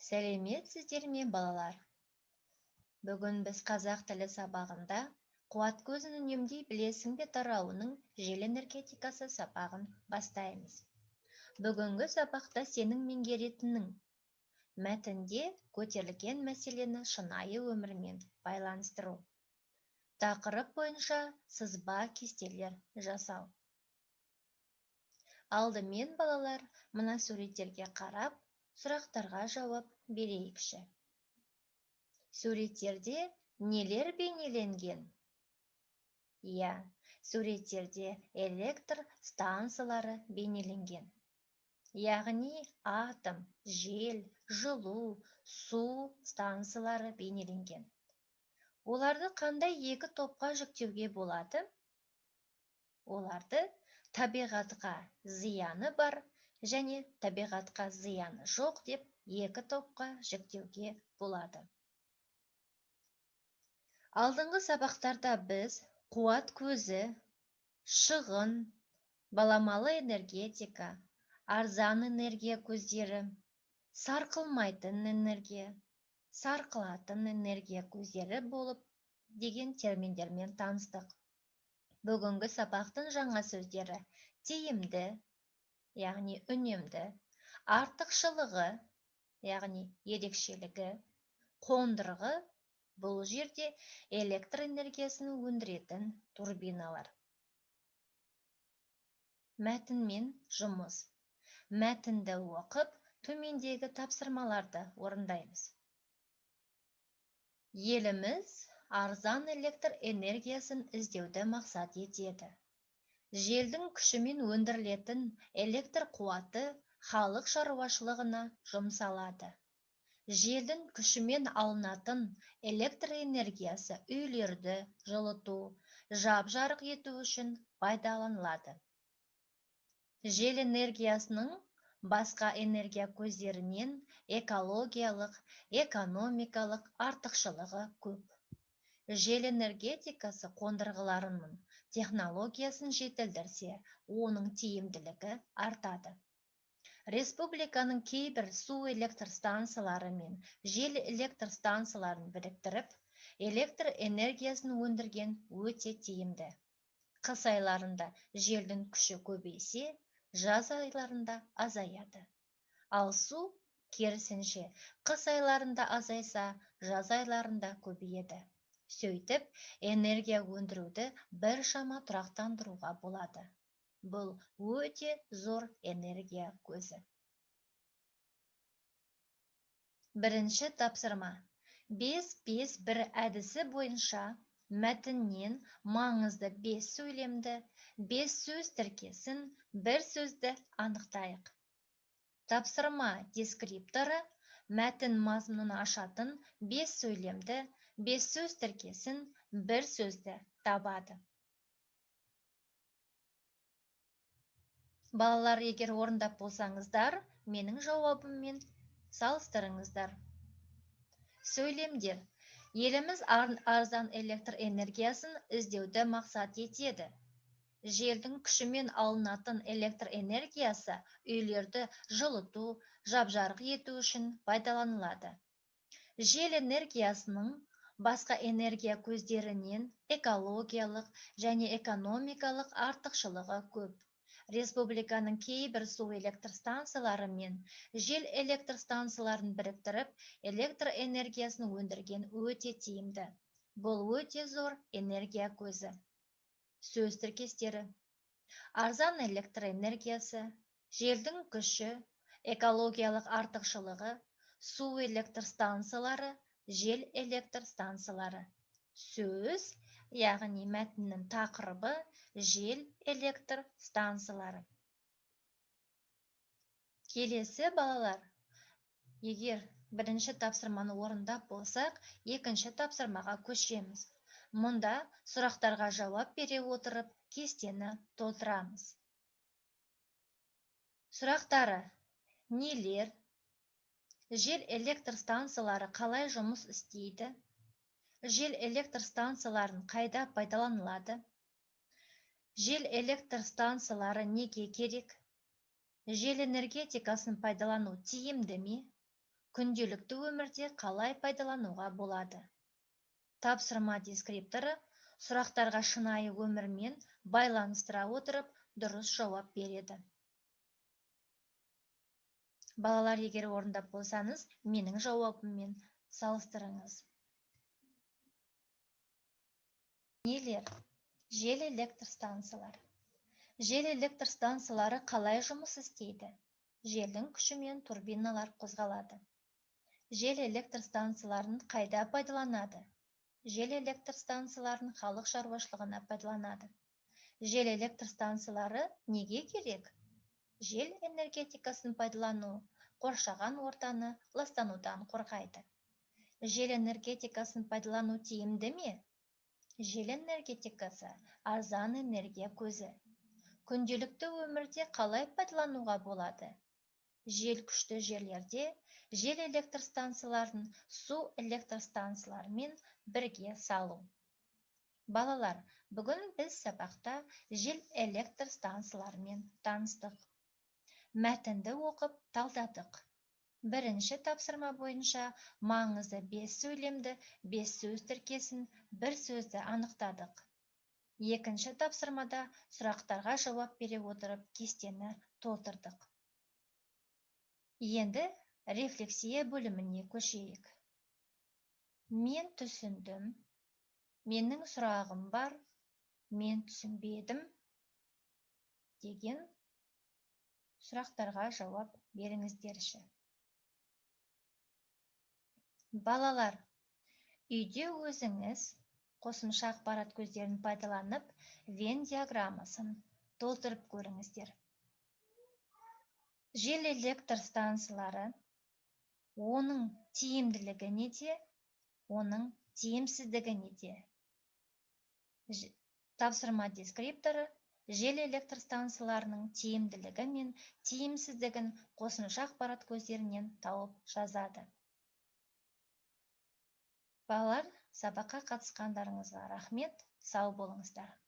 Сәлеметсіздер ме, балалар? Бүгін біз қазақ тілі сабағында қуат көзін үнемдей білесің бе тарауының жел энергетикасы сабағын бастаймыз. Бүгінгі сабақта сенің меңгеретінің мәтінде көтерілген мәселені шынайы өмірмен байланыстыру. Тақырып бойынша сызба кестелер жасау. Алдымен, балалар, мына суреттерге қарап, сұрақтарға жауап берейікші. Суреттерде нелер бейнеленген? Иә, суреттерде электр станциялары бейнеленген. Яғни атом, жел, жылу, су станциялары бейнеленген. Оларды қандай екі топқа жіктеуге болады? Оларды табиғатқа зияны бар және табиғатқа зияны жоқ деп екі топқа жіктеуге болады. Алдыңғы сабақтарда біз қуат көзі, шығын, баламалы энергетика, арзан энергия көздері, сарқылмайтын энергия, сарқылатын энергия көздері болып деген терминдермен таныстық. Бүгінгі сабақтың жаңа сөздері тиімді, яғни үнемді, артықшылығы, яғни ерекшелігі, қондырғы, бұл жерде электр энергиясын өндіретін турбиналар. Мәтінмен жұмыс. Мәтінді оқып, төмендегі тапсырмаларды орындаймыз. Еліміз арзан электр энергиясын іздеуді мақсат етеді. Желдің күшімен өндірілетін электр қуаты халық шаруашылығына жұмсалады. Желдің күшімен алынатын электр энергиясы үйлерді жылыту, жап-жарық ету үшін пайдаланылады. Жел энергиясының басқа энергия көздерінен экологиялық, экономикалық артықшылығы көп. Жел энергетикасы қондырғыларының технологиясын жетілдірсе, оның тиімділігі артады. Республиканың кейбір су электр станциялары мен жел электр станцияларын біріктіріп, электр энергиясын өндірген өте тиімді. Қыс айларында желдің күші көбейсе, жаз айларында азаяды. Ал су керісінше, қыс айларында азайса, жаз айларында көбейеді. Сөйтіп, энергия өндіруді біршама тұрақтандыруға болады. Бұл өте зор энергия көзі. Бірінші тапсырма. 5-5-1 әдісі бойынша мәтіннен маңызды 5 сөйлемді, 5 сөз тіркесін, 1 сөзді анықтайық. Тапсырма дескрипторы мәтін мазмұнын ашатын 5 сөйлемді, 5 сөз тіркесін, 1 сөзді табады. Балалар, егер орындап болсаңыздар, менің жауабыммен салыстырыңыздар. Сөйлемдер. Еліміз арзан электр энергиясын іздеуді мақсат етеді. Желдің күшімен алынатын электр энергиясы үйлерді жылыту, жап-жарық ету үшін пайдаланылады. Жел энергиясының басқа энергия көздерінен экологиялық және экономикалық артықшылығы көп. Республиканың кейбір су электр станциялары мен жел электр станцияларын біріктіріп, электр энергиясын өндірген өте тиімді. Бұл өте зор энергия көзі. Сөз тіркестері. Арзан электр энергиясы, желдің күші, экологиялық артықшылығы, су электр станциялары, жел электр станциялары. Сөз, яғни мәтіннің тақырыбы, жел электр станциялары. Келесі, балалар, егер бірінші тапсырманы орындап болсақ, екінші тапсырмаға көшеміз. Мұнда сұрақтарға жауап бере отырып, кестені толтырамыз. Сұрақтары: нелер? Жел электр станциялары қалай жұмыс істейді? Жел электр станцияларын қайда пайдаланылады? Жел электр станциялары неге керек? Жел энергетикасын пайдалану тиімді ме? Күнделікті өмірде қалай пайдалануға болады? Тапсырма дескрипторы сұрақтарға шынайы өмірмен байланыстыра отырып, дұрыс жауап береді. Балалар, егер орындап болсаңыз, менің жауабыммен салыстырыңыз. Нелер? Жел электр станциялары. Жел электр станциялары қалай жұмыс істейді? Желдің күшімен турбиналар қозғалады. Жел электр станцияларын қайда пайдаланады? Жел электр станцияларын халық шаруашылығына пайдаланады. Жел электр станциялары неге керек? Жел энергетикасын пайдалану қоршаған ортаны ластанудан қорғайды. Жел энергетикасын пайдалану тиімді ме? Жел энергетикасы арзан энергия көзі. Күнделікті өмірде қалай пайдалануға болады? Жел күшті жерлерде жел электр станцияларын су электр станцияларымен бірге салу. Балалар, бүгін біз сабақта жел электр станцияларымен таныстық. Мәтінді оқып талдадық. Бірінші тапсырма бойынша маңызды 5 сөйлемді, 5 сөз тіркесін, бір сөзді анықтадық. Екінші тапсырмада сұрақтарға жауап бере отырып кестені толтырдық. Енді рефлексия бөліміне көшейік. Мен түсіндім, менің сұрағым бар, мен түсінбедім деген сұрақтарға жауап беріңіздерші. Балалар, үйде өзіңіз қосымша ақпарат көздерін пайдаланып, Венн диаграммасын толтырып көріңіздер. Жел электр станциялары, оның тиімділігі неде, оның тиімсіздігі неде? Тапсырма дескрипторы жел электр станцияларының тиімділігі мен тиімсіздігін қосымша ақпарат көздерінен тауып жазады. Балалар, сабаққа қатысқандарыңызға рахмет, сау болыңыздар.